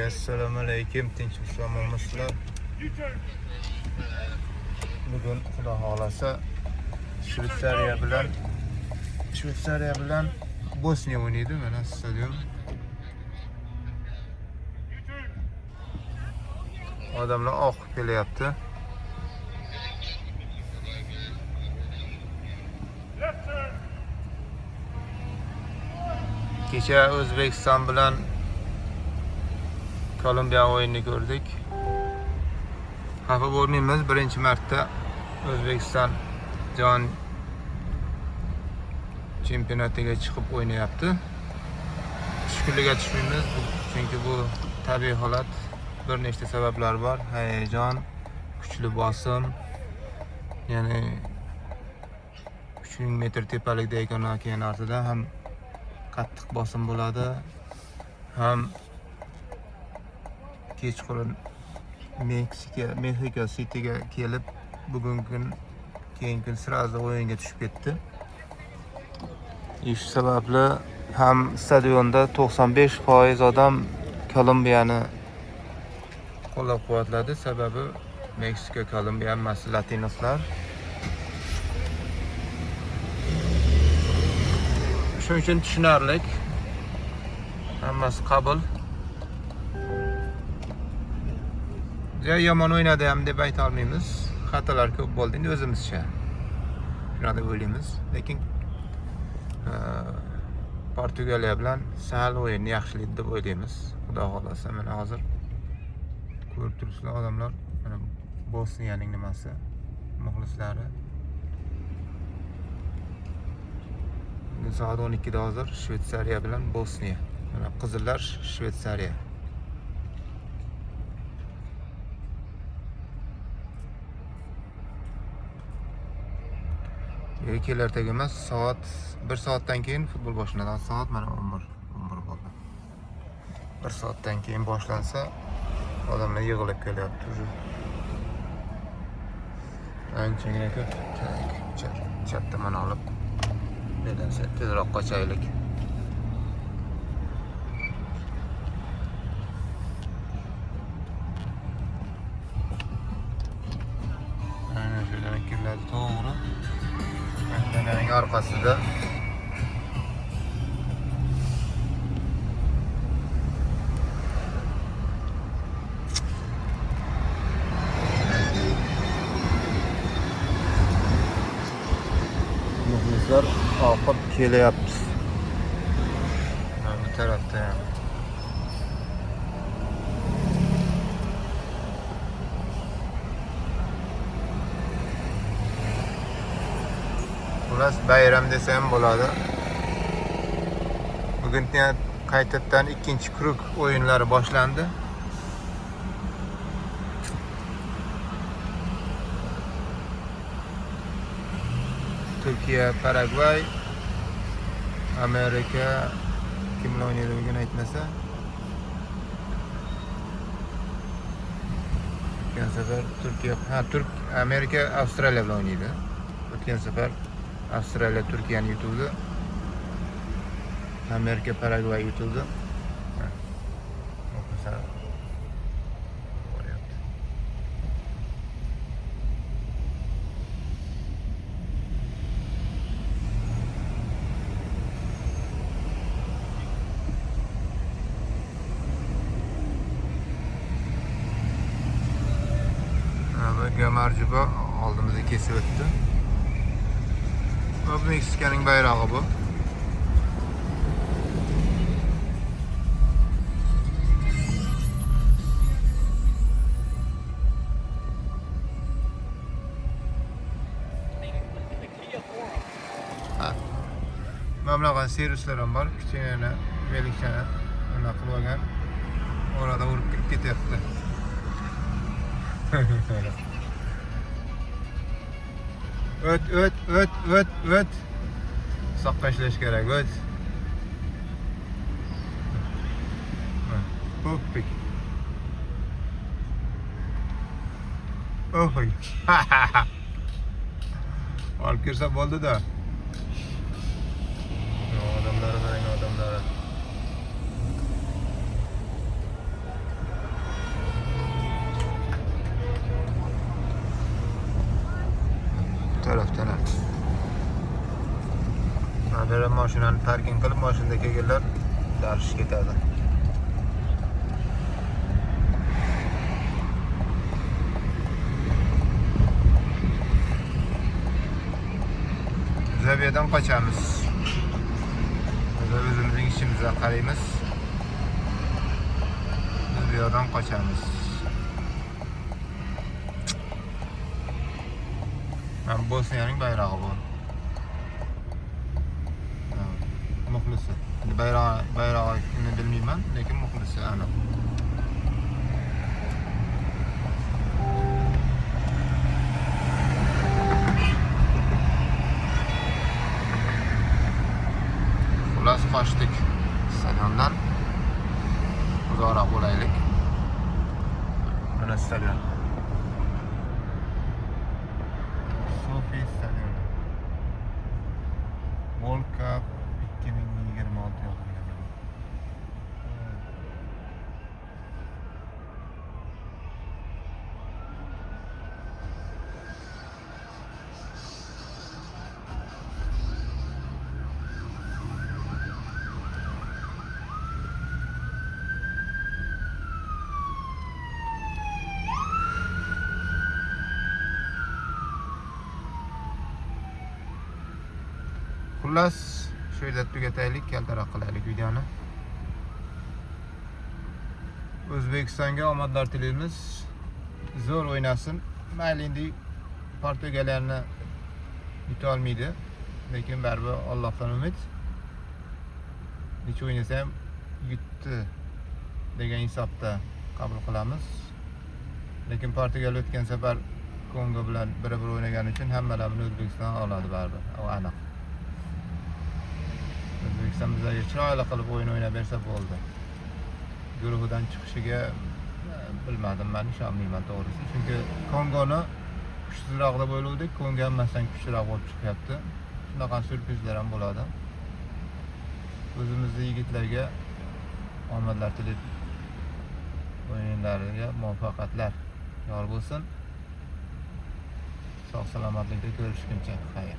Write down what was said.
Hammaga assalomu alaykum, tinchlik omonmisizlar? Bugun Xudo xohlasa Shvetsariya bilan Bosniya o'ynaydi mana stadion. Odamlar oqib kelyapti. Kecha O'zbekiston bilan Kolumbiya o'yinini ko'rdik. Xafa bo'lmaymiz, birinchi marta O'zbekiston jahon chempionatiga chiqib o'ynayapti. Tushkunlikka tushmaymiz, chunki bu tabiiy holat. Bir nechta sabablar bor. Hayajon, kuchli bosim, ya'ni 3000 metr tepalikda ekan okean ortida ham qattiq bosim bo'ladi, ham kechqurun Meksika Cityga kelib, bugungi kun, keyingi kun сразу o'yinga tushib ketdi. Shu sababli ham stadionda 95% odam Kolumbiyani qo'llab-quvvatladi. Sababi Meksika, Kolumbiya hammasi latinoslar. Shuning uchun tushunarli. Hammasi qabul. Ja yomon o'ynadi ham deb ayta olmaymiz. Xatolar ko'p bo'ldi endi o'zimizcha. Shunaqa deb o'ylaymiz. Lekin Portugaliya bilan sal o'yinni yaxshilaydi deb o'ylaymiz. Xudo xohlasa mana hozir ko'rib turibsizlar odamlar mana Bosniyaning nimasi muxlislari. Bugun soat 12 da hozir Shvetsariya bilan Bosniya. Mana qizillar Shvetsariya. Yo'q, kelar emas, soat 1 soatdan keyin futbol boshlanadi. Soat mana 11 bo'ldi. 1 soatdan keyin boshlansa, odamlar yig'ilib kelyapti уже. Anchagina ko'p. Tak, chap tomon olib, bu tezroq qochaylik. Ana shu yerdan kiriladi to'g'ri. Binaning orqasida muxlislar oqib kelyapti. Mana bu tarafda ham. Xullas bayram desa ham bo'ladi. Bugun qaytadan ikkinchi круг o'yinlari boshlandi. Turkiya, Paragvay, Amerika kim bilan o'ynaydi bugun aytmasa. O'tgan safar Turkiya, ha, Turk Amerika Avstraliya bilan o'ynaydi. O'tgan safar Avstraliya Turkiyani yutuvdi. Amerika Paragvay yutuvdi. Ha. Muxlislar boryapti. Mana bu Gamarjuba oldimizda kesib o'tdi. Bu Meksikaning bayrog'i bu. Ha. Mana bunaqa servislar ham bor. Kichkina velikchani nima qilib olgan. Orada urib kirib ketyapti. O't, o't, o't, o't, o't. Soqqa ishlash kerak, o't. Perfect. Perfect. Olib kirsa bo'ldi-da. Odamlar qarang, odamlar. Mashinani parking qilib, mashinada kelganlar darish ketadi. Biz bu yerdan qochamiz. Biz o'zimizning ishimizga qaraymiz. Biz bu yerdan qochamiz. Mana Bosniyaning bayrog'i bu. Ha, muxlisi. Endi bayrog'ini bilmayman, lekin muxlisi aniq. Xullas qochdik stadiondan. Uzoqroq bo'laylik. Mana stadion. SoFi stadioni. World Cup 2026 yozilgan. Xullas, shu yerda tugataylik, kaltaroq qilaylik videoni. O'zbekistonga omadlar tilaymiz. Zo'r o'ynasin. Mayli endi Portugaliyani yuta olmaydi, lekin baribir Allohdan umid. Necha o'ynasa ham yutdi degan hisobda qabul qilamiz. Lekin Portugaliya o'tgan safar Kongo bilan bir-bir o'ynagani uchun hammalar buni O'zbekiston oladi baribir. U aniq. O'zbekiston bizlarga chiroyli qilib o'yin o'ynab bersa bo'ldi. Guruhidan chiqishiga bilmadim, men ishonmayman to'g'risi. Chunki Kongoni kuchsizroq deb o'ylovdik, Kongo hammasidan kuchliroq bo'lib chiqyapti. Shunaqa syurprizlar ham bo'ladi. O'zimizni yigitlarga omadlar tilab, o'yinlariga muvaffaqiyatlar yor bo'lsin. Sog' salomatlikda ko'rishguncha xayr.